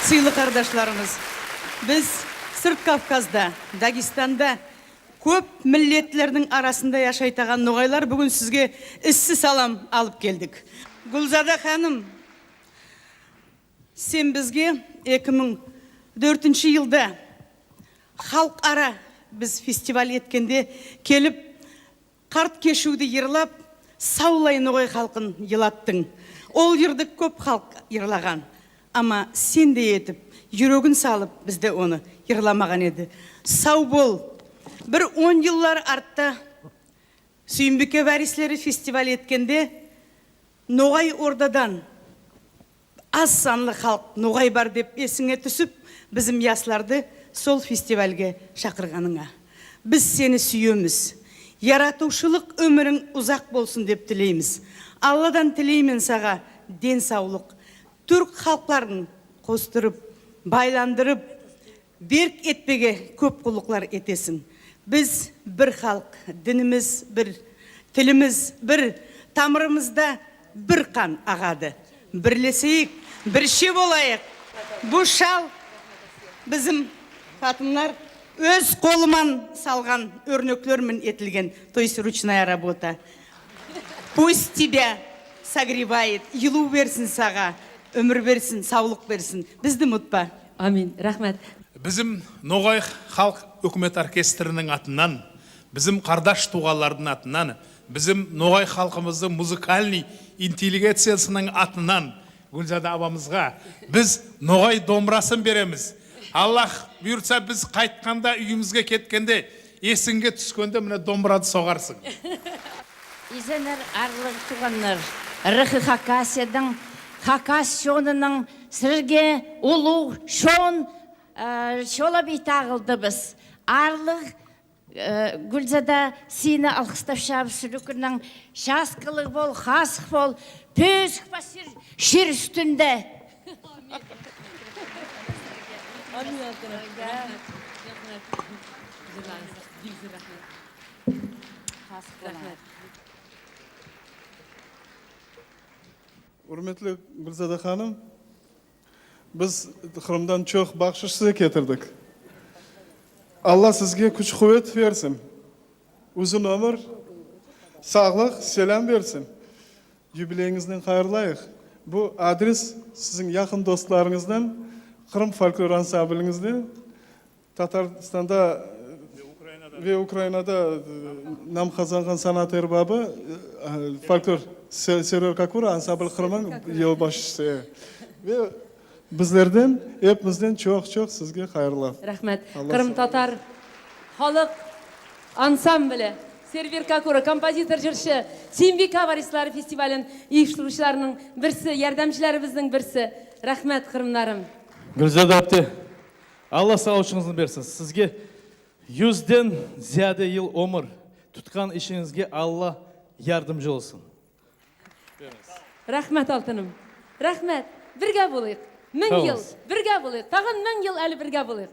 Sıylı qardaşlarımız, biz Sırt Kavkazda, Dagestanda köp milletlerniñ arasında yaşaytağan noğaylar bugün sizge issi salam alıp keldik. Gülzada hanım, sen bizge 2004 yılda halq ara biz festival etkende kelip Qart keşüvdi yırlap, Savlay noğay halqın yılattıñ. Ol yırdı köp halq yırlağan, amma sendey etip, yüregin salıp bizde onı yırlamağan edi. Sav bol! Bir on yıllar artta Süyümbike varisleri festival etkende Noğay Ordadan Az sanlı halq noğay bar dep esiñe tüsip, bizim yaslardı sol festivalge şaqırğanıña. Biz seni süyemiz. Yaratuvşılıq ömüriñ uzaq bolsun dep tileymiz. Alladan tileymen sağa den savlıq, türk halqların qostırıp, baylandırıp, berk etmege köp qulluqlar etesiñ. Biz bir halq, dinimiz bir, tilimiz bir, tamırımızda bir qan ağadı. Birleseyik, bir şey bolayıq. Bu şal bizim qatınlar öz qoluman salğan örneklermen etilgen, to есть ручная работа. Пусть тебя согревает, yıluv bersin sağa, ömür bersin, savlıq bersin. Bizni umutpa. Amin. Rahmet. Bizim Noğay halq ükümet orkestriniñ atından, bizim qardaş-tuğanlarnıñ atından, bizim noğay halqımıznıñ muzıkalnıy intelligentsiyasınıñ atından Gülzada abamızğa biz noğay domrasın beremiz. Allah buyurtsa, biz qaytqanda, üyümizge ketkende, esiñge tüskende mına domranı soğarsıñ. İzenler, arlı tuğanlar, RH Hakasiyadıñ Hakas şonınıñ sirge uluğ şon şola bey tağıldıbız. Arlıq Gülzada seni alqıstap şab sülükiniñ şas qılıq bol, hasq bol, pösq ba şir üstünde. Ürmetli Gülzada hanım, biz Qırımdan çoq bahşış size ketirdik. Alla sizge küç-quvet versin, uzun ömür, sağlıq, selâm bersin. Yubileyiñiznen hayırlayıq. Bu adres siziñ yaqın dostlarıñızdan, Qırım folklor ansambliñizden, Tatarstanda ve Ukrainada nam qazanğan sanat erbabı, folklor Server Kakura, ansambl Qırım'ın yolbaşçısı. Ve bizlerden, epimizden çoq-çoq sizge hayırlav. Rahmet. Qırımtatar halıq ansambli, Server Kakura, kompozitor, jırşı, Sembika varisleri festivalin uyuştırıcılarınıñ birisi, yardımcılarımıznıñ birisi. Rahmet, qırımlarım. Gülzada apte, Alla sağlıçıñıznı bersin, sizge yüzden ziyade yıl ömür, tutqan işiñizge Alla yardımcı olsun. Rahmet, altınım. Rahmet. Birge bolayıq. Mıñ yıl birge bolayıq. Tağın mıñ yıl әлі birge bolayıq.